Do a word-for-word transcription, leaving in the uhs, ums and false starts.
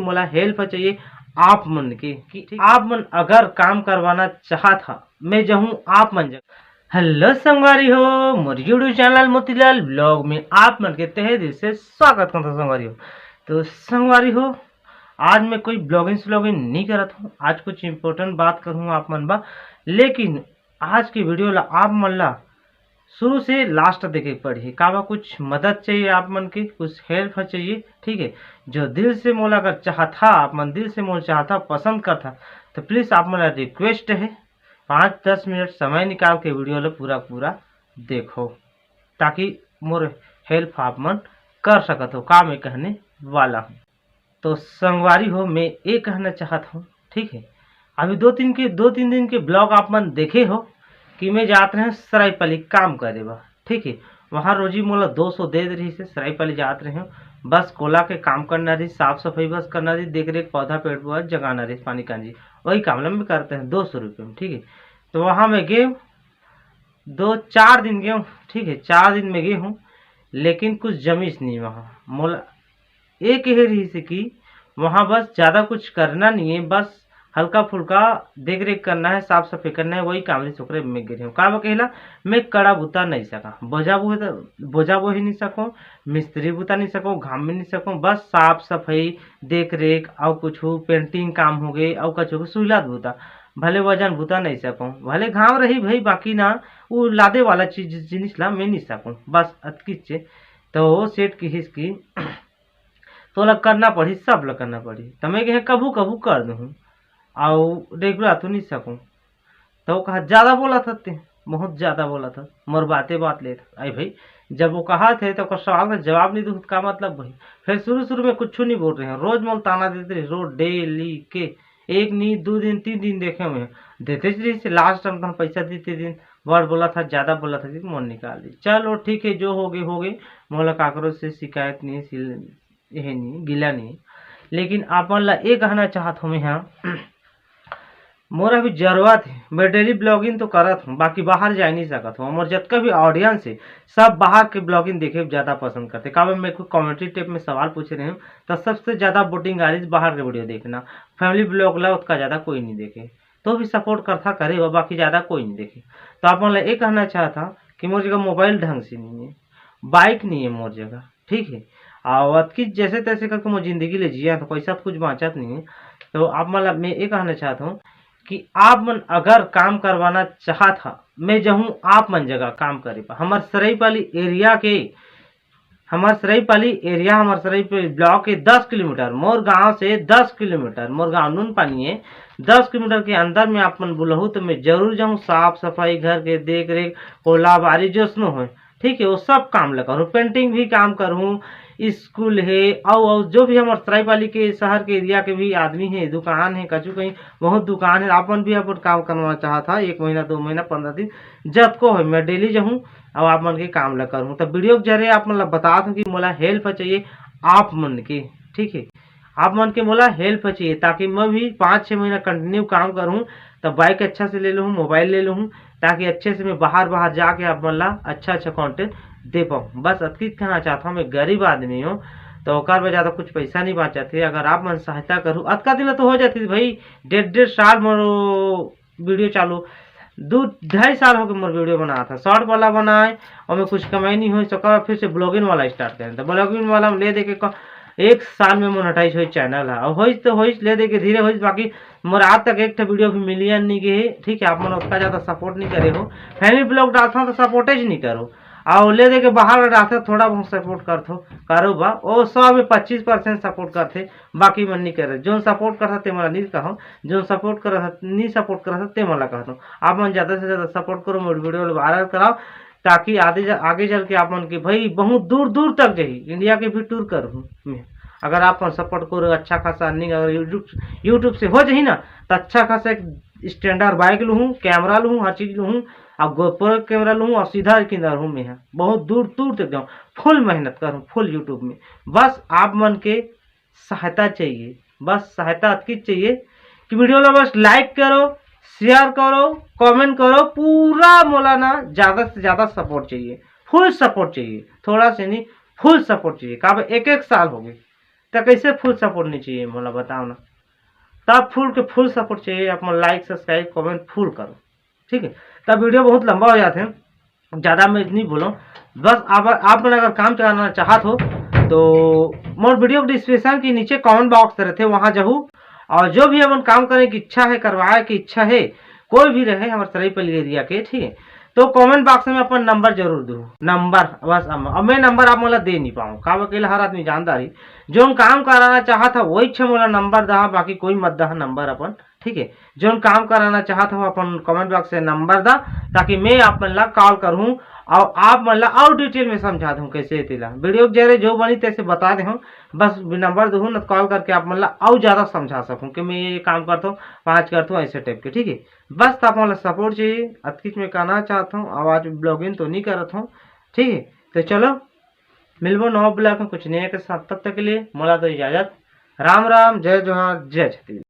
मोला हेल्प चाहिए आप मन के, कि आप मन अगर काम करवाना चाहत हा, मैं जाहूँ आप मन जगह। हेलो संगवारी हो, मोर YouTube चैनल मोतीलाल ब्लॉग में आप मन के तहे दिल से स्वागत करता संगवारी हो। तो संगवारी हो, आज मैं कोई ब्लॉगिंग स्लॉगिंग नहीं करत हूँ, आज कुछ इंपॉर्टेंट बात करूँ आप मन बा, लेकिन आज की वीडियो ला आप मन ला शुरू से लास्ट देखे के पड़ही। काबर कुछ मदद चाहिए आप मन के, कुछ हेल्प ह चाहिए, ठीक है। जो दिल से मोला अगर चाहत हा, आप मन दिल से मोला चाहत हा, पसंद करत हा, तो प्लीज आप मन ला रिक्वेस्ट है, पाँच दस मिनट समय निकाल के वीडियो ला पूरा पूरा देखो, ताकि मोर हेल्प आप मन कर सकत हो, का मैं कहने वाला हूँ। तो संगवारी हो, मैं ये कहना चाहत हूँ, ठीक है, अभी दो तीन के दो तीन दिन के ब्लॉग आप मन देखे हो कि मैं जात रहे सरायपाली काम करे बर, ठीक है। वहाँ रोजी मोला दो सौ दे रही से सरायपाली जात रहे हूँ। बस कोला के काम करना रही, साफ सफाई बस करना रही, देख रेख, पौधा पेड़ पौधा जगाना रही, पानी कांजी, वही काम ला मैं करते हैं दो सौ रुपये में, ठीक है। तो वहाँ मैं गए, दो चार दिन गए हूँ, ठीक है, चार दिन में गए हूँ, लेकिन कुछ जमीस नहीं वहाँ। मोला एक ही रही से कि वहाँ बस ज़्यादा कुछ करना नहीं है, बस हल्का फुल्का देख रेख करना है, साफ सफाई करना है, वही काम रही। ओकरे में गिरे हूँ। का बा कहेला, मैं कड़ा बुता नहीं सका, बोझा बोहे त-, बोझा बोहे नहीं सको, मिस्त्री बुता नहीं सको, घाम में नहीं सको, बस साफ सफाई, देख रेख, और कुछ पेंटिंग काम हो गए, और कुछ हो गए, सुइलात बुता, भले वजन बुता नहीं सको, भले घाम रही भाई, बाकी ना वो लादे वाला चीज, जिनिस ला मैं नहीं सकूँ, बस अतकिच। तो वो सेठ किहिस कि तोला करना पड़ही, सब ला करना पड़ही। त मैं कहे कभू कभू कर दूँ, अउ रेगुलर तो नहीं सकूँ। तो वो कहा, "ज़्यादा बोला था ते, बहुत ज़्यादा बोला था, मोर बाते बात लेत।" आई भाई, जब वो कहा थे तो ओकर सवाल का जवाब नहीं दूँ, का मतलब भाई? फिर शुरू शुरू में कुछ नहीं बोल रहे हैं, रोज मोल ताना देते रहे, रोज डेली के एक नी, दू दिन, तीन दिन देखे हुए हैं। देते च रहिस, लास्ट टाइम तो हम पैसा देते दिन, बड़ बोला था, ज़्यादा बोला था, मन निकाल दी। चलो ठीक है, जो हो गए, हो गए। मोला काकरो से शिकायत नहीं, सिल-, यही नहीं, गिला नहीं। लेकिन आप मन ला ये कहना चाहत हूँ मैं, हाँ, मोर अभी जरूरत है, मैं डेली ब्लॉगिंग तो करत हूँ, बाकी बाहर जा नहीं सकत हूँ। मोर जतका भी ऑडियंस है, सब बाहर के ब्लॉगिंग देखे ज़्यादा पसंद करते। काबर मेरे को कमेंट्री टाइप में सवाल पूछे रहे हैं, तो सबसे ज़्यादा वोटिंग आ रही बाहर के वीडियो देखना, फैमिली ब्लॉग ला उतना ज़्यादा कोई नहीं देखे। तो भी सपोर्ट करथा करे हो, बाकी ज़्यादा कोई नहीं देखे। तो आप मन ला ये कहना चाहत हूँ कि मोर जगह मोबाइल ढंग से नहीं है, बाइक नहीं है मोर जगह, ठीक है। और अतकी जैसे तैसे करके मोर जिंदगी ले जिया, तो पैसा तो कुछ बाँचत नहीं है। तो आप मन ला मैं ये कहना चाहत हूँ कि आप मन अगर काम करवाना चाहत हा, मैं जाहूँ आप मन जगह काम करे बर। हमर सरायपाली एरिया के, हमर सरायपाली एरिया, हमर सरायपाली ब्लॉक के दस किलोमीटर, मोर गांव से दस किलोमीटर, मोर गांव नून पानी है, दस किलोमीटर के अंदर में आप मन बुलाहू तो मैं जरूर जाऊँ। साफ सफाई, घर के देख रेख, कोला बारी जोसनो होय, ठीक है, वो सब काम ला करूँ, पेंटिंग भी काम करूँ, स्कूल है, अउ, अउ जो भी हमर सरायपाली के शहर के एरिया के भी आदमी है, दुकान है, कछु कहीं बहुत दुकान है, आप मन भी अपन काम करवाना चाहत हा, एक महीना, दो महीना, पन्द्रह दिन, जतको होय, मैं डेली जाहूँ, अउ आप मन के काम ला करूँ। तो वीडियो के जरिए आप मन ला बतात हूँ कि मोला हेल्प चाहिए आप मन के, ठीक है, आप मन के मोला हेल्प चाहिए, ताकि मैं भी पाँच छः महीना कंटिन्यू काम करूँ, तब बाइक अच्छा से ले लूँ, मोबाइल ले लूँ, ताकि अच्छे से मैं बाहर, बाहर जाके आप मन ला अच्छा, अच्छा कंटेंट दे पाऊँ। बस अतकी कहना चाहत हूँ, मैं गरीब आदमी हूँ, तो ओकर बर ज़्यादा कुछ पैसा नहीं बाँचत है। अगर आप मन सहायता करू, अतका दिन ला तो हो जाती भाई, डेढ़, डेढ़ साल मोर वीडियो चालू, दू ढाई साल हो गए मोर वीडियो बनात हा, शॉर्ट वाला बनाए, ओमे कुछ कमाई नहीं होइस, ओकर बाद फिर से ब्लॉगिंग वाला स्टार्ट करें। तो ब्लॉगिंग वाला में ले देके क-, एक साल में मोनेटाइज होई चैनल हा, और होइस तो होइस, ले देके धीरे होइस, बाकी मोर आज तक एक ठो वीडियो भी मिलियन नहीं गए, ठीक है। आप मन उतना ज़्यादा सपोर्ट नहीं करे हो, फैमिली ब्लॉग डालता तो सपोर्टेज नहीं करो, और ले देके बाहर डालता थोड़ा बहुत सपोर्ट करथो, करो बा, वो सौ में पच्चीस परसेंट सपोर्ट करथे, बाकी मन नहीं करे। जोन सपोर्ट करता ते मन ला नहीं कहो, जोन सपोर्ट करत, नहीं सपोर्ट करत, ते मन ला कहत हूँ, आप मन ज़्यादा से ज़्यादा सपोर्ट करो, मोर वीडियो ला वायरल कराओ, ताकि आगे जा-, आगे चल के आप मन के भाई बहुत दूर दूर तक जाही, इंडिया के भी टूर करूँ मैं। अगर आप मन सपोर्ट करो, अच्छा खासा अर्निंग अगर YouTube, YouTube से हो जाही ना, तो अच्छा खासा एक स्टैंडर्ड बाइक लूँ, कैमरा लूँ, हर चीज़ लूँ, और गोप्रो कैमरा लूँ, और सीधा किंदर हूँ मैं, बहुत दूर दूर तक जाऊँ, फुल मेहनत करूँ, फुल YouTube में। बस आप मन के सहायता चाहिए, बस सहायता अतकी चाहिए कि वीडियो ला बस लाइक करो, शेयर करो, कमेंट करो, पूरा मोला ना ज़्यादा से ज़्यादा सपोर्ट चाहिए, फुल सपोर्ट चाहिए, थोड़ा से नहीं, फुल सपोर्ट चाहिए। काबर एक एक साल हो गए, त कैसे फुल सपोर्ट नहीं चाहिए, मोला बताओ ना। तब फुल के फुल सपोर्ट चाहिए, आप मन लाइक, सब्सक्राइब, कमेंट फुल करो, ठीक है। तब वीडियो बहुत लंबा हो जाते हैं, ज़्यादा मैं नहीं बोलो। बस आप, आप मन अगर काम कराना चाहत हो तो मोर वीडियो के डिस्क्रिप्शन के नीचे कमेंट बॉक्स रहते, वहाँ जाहू। और जो भी अपन काम करे की इच्छा है, करवाए की इच्छा है, कोई भी रहे हमारे सरायपाली एरिया के, ठीक है, तो कमेंट बॉक्स में अपन नंबर जरूर दू। नंबर बस अब, अब मैं नंबर आप मोला दे नहीं पाऊँ, का बकेला हर आदमी जानदारी। जोन काम कराना चाहत है वही छे मोला नंबर दहा, बाकी कोई मत दहा नंबर अपन, ठीक है। जोन काम कराना चाहत हो अपन कमेंट बॉक्स से नंबर दा, ताकि मैं आप मन ला कॉल करूँ और आप मन ला और डिटेल में समझा दूँ कैसे तेला। वीडियो के जरिए जो बनी तैसे बता दे हूँ, बस नंबर दूँ न, कॉल करके आप मन ला और ज़्यादा समझा सकूँ कि मैं ये काम करता हूँ, पाँच करता हूँ, ऐसे टाइप के, ठीक है। बस तो आप मन ला सपोर्ट चाहिए, अतकिच मैं कहना चाहता हूँ। अब आज ब्लॉगिंग तो नहीं करत हूँ, ठीक है। तो चलो मिलबो नवा ब्लॉग में कुछ नया के साथ, तब तक के लिए मोला दो इजाज़त। राम राम, जय जोहार, जय छत्तीसगढ़।